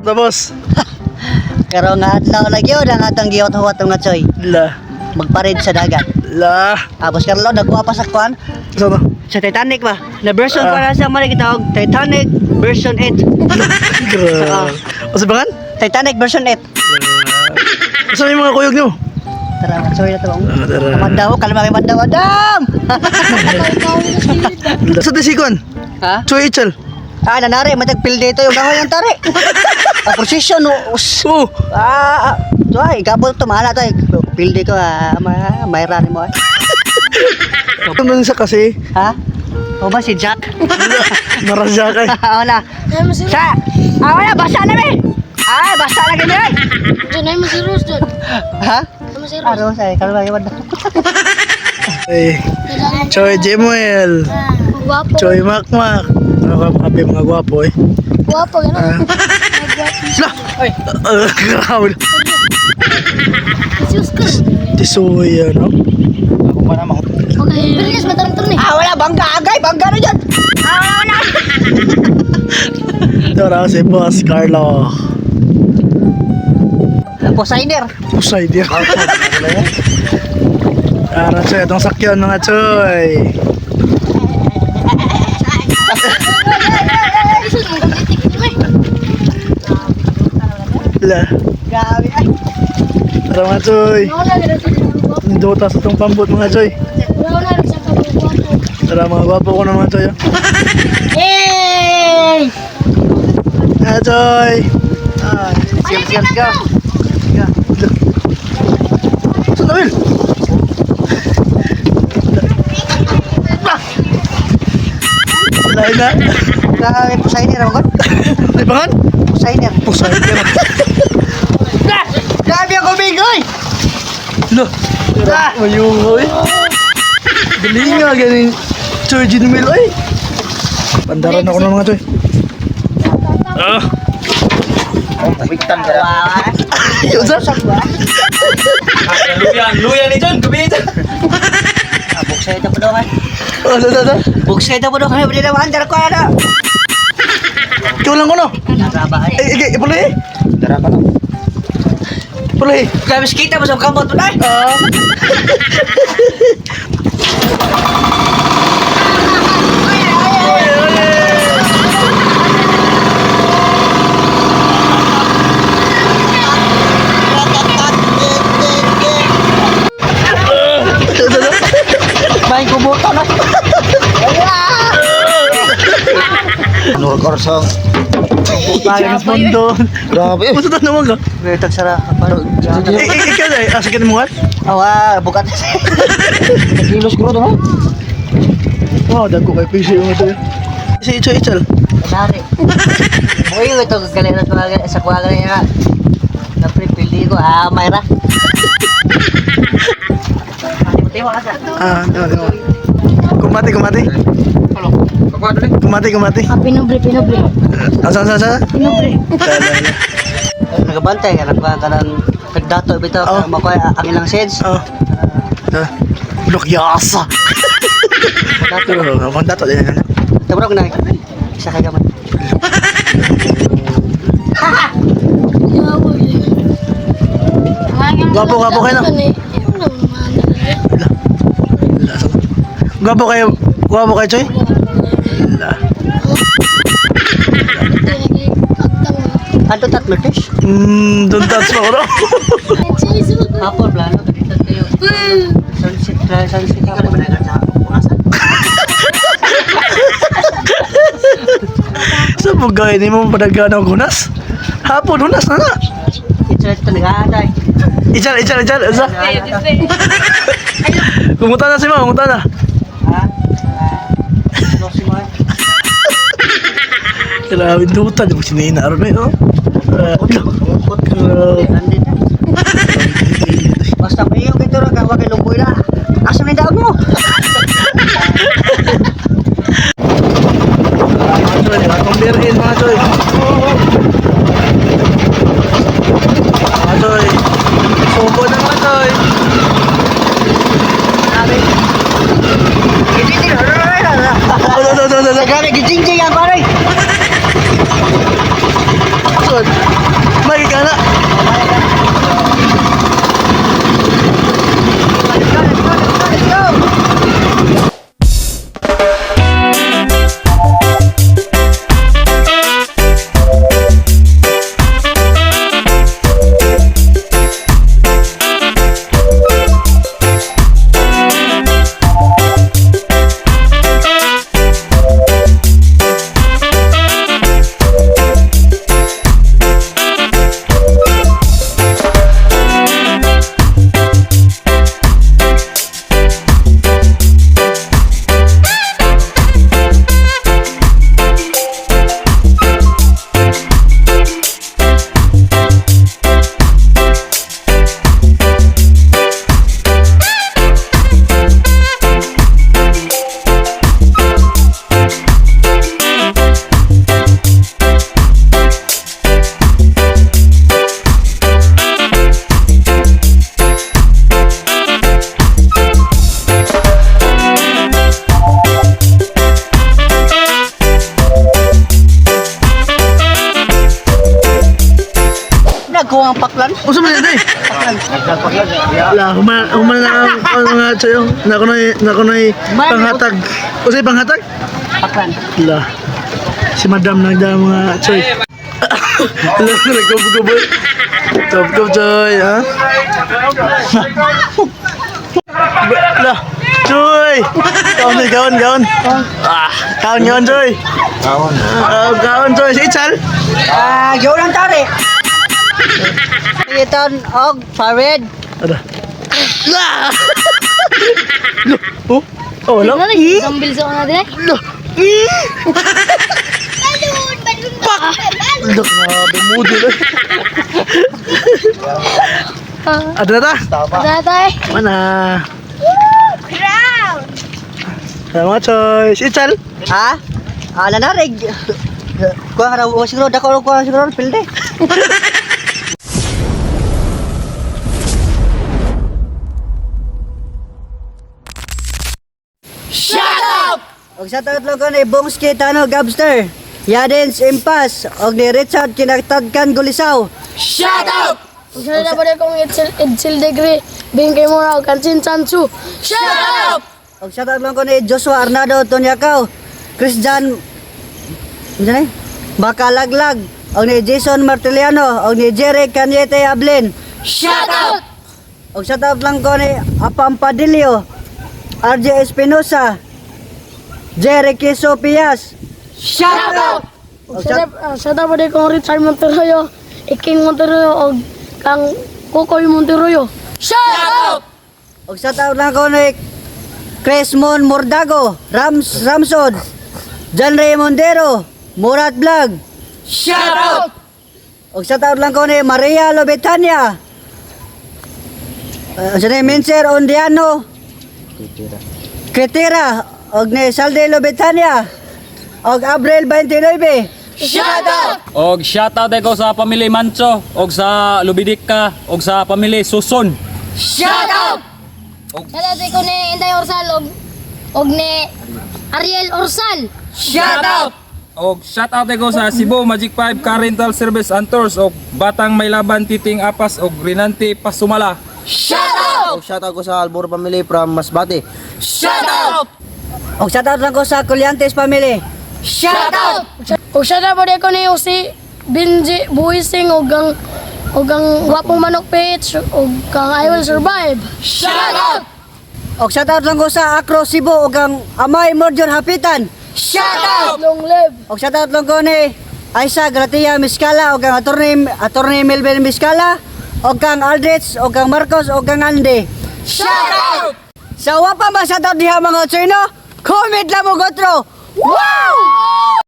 Ta, boss. Karon nga adlaw lagi yun ang atong gihuwat-huwat nga choy. La. Magparid sa dagat. La. Tapos Carlo, nagkuha pa sa kuan. Saan to? Sa Titanic ba? Na version ko na siya man gitawag Titanic version 8. Grabe. O sa bangan? Titanic version 8. Saan yung mga kuyog niyo? Tara, sorry na to. Ah, tara. Mandaw, kalma kay Mandaw, Adam. Sa tisikon? Ha? Choy Itchel. Ah, nanari, matagpil dito yung kahoy ang tari. Ang precision, oh. Us. Oo. Ah, ah. To ay, gabol to mahala to. Pildi ko ah, ma mayra ni mo. Ay. Ano siya kasi? Ha? O ba si Jack? Marasya kay. Ah, wala. Sa, ah, wala, basa na mi. Ay, basa na gini ay. Ha? Ano sa kalma kay Mandaw. Eh, Choy Jemuel. Guwapo. Choy Makmak. Ano ka kape mga gwapo eh. Guwapo, gano'n. Ah. La! Ay. Ah, grabe. Diyos ko. Tisoy ano? Okay. Bilis, matarang-tarang eh. Ah, wala, bangga agay, bangga na dyan. Ah, wala, wala. Tara si Boss Carlo. Posainer. Pusay dia. Tara Choy, atong sakyan mga Choy. Ay, sus, mong gamitik ito eh. La. Grabe ay. Tara mga Choy. Wala na rin sa guwapo. Nindota sa itong pambot mga Choy. Wala na rin sa guwapo. Tara mga gwapo ko na mga Choy. Oh. Hey! Ah, Choy. Ah, let's go, let's go. Let's go. Saan na, Will? Ah! Lain na. Grabe, posainer ako. Ay, bangan? Posainer. Pusay dia. Grabe ako, Bigoy! Lo. Ah! Mayungo eh. Dali nga ganing Choy Jinmil ay. Pandaran ako ng mga Choy. Ah. Wiktan ka na. Yun sa. Luyan, luyan ni John, gabi ito. Ah, buksay ito po daw kay. Oh, sa sa sa. Buksay ito po daw kay. Bili na andar ko ana. Ikaw lang ko no. Graba ay. Eh, eh, puli. Dara ka na. Puli. Grabe kita mo sa kamot mo na. Ah. May kumuto na. Nur korsong. Parang mundo. Grabe. Basta naman ka. Betag sara. Eh, eh, ikaw na eh. Asa ka mo Awa, bukat. Kilos ko to no. Wow, dagko kay PC yung ito. Si Icho Ichel. Nari. Boy, ito galing na sa kuha galing nga. Napre-pili ko ah, mayra. Tiwa ka sa. Ah, diba, diba. Kumati, kumati. Kumati, kumati. Ah, pinubre, pinubre. Asa, asa, asa? Pinubre. Tala, tala. Nagabantay ka nagkuha ka ng nagdato bitaw Oh. oh. Makuha ang ilang shades. Oh. Tala. Blok yasa. Dato. Pero, ang dato din na. Tabrok na. Isa kay gamay. Gwapo, gwapo kayo, no? Gwapo kayo. Gwapo kayo, Choy? La. Anto tat mertish? Don't touch pa ko no? Hapon plano dito tayo. Sunset sunset hapon. Sa bugay ni mo padagana og hunas. Hapon hunas na na. Ito ito nag-aatay. Ichal, ichal, ichal. Isa. Kumuta na si ma, kumuta na. Ha? Losi mo. Eh. Grabe, duta. Di ba sinina aron eh, oh? Ah, grabe. Nandito. Basta mayo kay ra ka wa kay lumboy na. Asa ni daog mo? Mga choy, atong birin mga choy. Mga choy. Subo na mga choy. Grabe. Gijingjing. Oh, no, no, no, no, no. Grabe gijingjing ang pare. Saan? Dako ang paklan. Usa man day. La, human human na ang ang mga tsayo. Nako na panghatag. Usa panghatag? Paklan. La. Si Madam nagdala mga tsoy. La, nagkubo-kubo. Kubo-kubo tsoy, ha? La, tsoy. Kaon, kaon, kaon. Ah, kaon, kaon, tsoy. Kaon. Ah, kaon, tsoy. Si Ichal. Ah, yun ang tari. Iton og Farid. Ada. La! Lo, oh, oh, lo. Gambil sa una din. Lo. Balloon, balloon. Pak! Lo, grabe mood. Ada na ta? Tatay. Mana? Crown! Salamat, Choy. Si Ichal. Ha? Ah, nanarig. Kuha raw siguro dako raw kuha siguro pilde. Shut up! Og sa tatlo ko ni Bongs Kitano Gabster, Yadens Impas, og ni Richard Kinagtadkan Gulisaw. Shut up! Usa na ba kong Edsel, Edsel Degree, Bingkay Mora, Kansin Sansu. Shut up! Og sa tatlo ko ni Joshua Arnado Tonyakaw, Christian ano ni? Bakalaglag, og ni Jason Martiliano, og ni Jerry Cañete Ablin. Shut up! Og shout out lang ko ni Apam Padillo, RJ Espinosa, Jerry Queso Pias. Shut up! Usa na ba kong Richard Monteroyo, Iking Monteroyo, og kang Kukoy Monteroyo. Shut up! Og shout out lang ko ni Chris Mon Mordago, Rams Ramson, John Ray Mondero, Murat Vlog. Shut up! Og shout out lang ko ni Maria Lobetania. Sa ni Mincer Ondiano, Kritera, og ni Salde Lobetania, og Abril 29. Shut up! Og shoutout ko sa pamilya Mancho, og sa Lubidika, og sa pamilya Suson. Shut up! Shout out ko ni Inday Orsal og ni Ariel Orsal. Shut up! Og shout out ko sa Cebu Magic 5 Car Rental Service and Tours og Batang May Laban Titing Apas og Rinante Pasumala. Shut up! Og shout out ko sa Albor family from Masbate. Shut up! Og shout out lang ko sa Colyantes family. Shut up! Og shout out po ko ni Jose Benji Buising og ang Gwapong Manok Page og kang I Will Survive. Shut up! Og shout out lang ko sa Acro Cebu og ang Amay Morjor Hapitan. Shut up! Long live! Og shout out lang ko ni Aisa Gratia Miscala og ang attorney Melvin Miscala og kang Aldrich og kang Marcos og kang Andy. Shut up! Sa wa pa ma shout out diha mga tsoy, no? Comment lang mo gotro. Wow!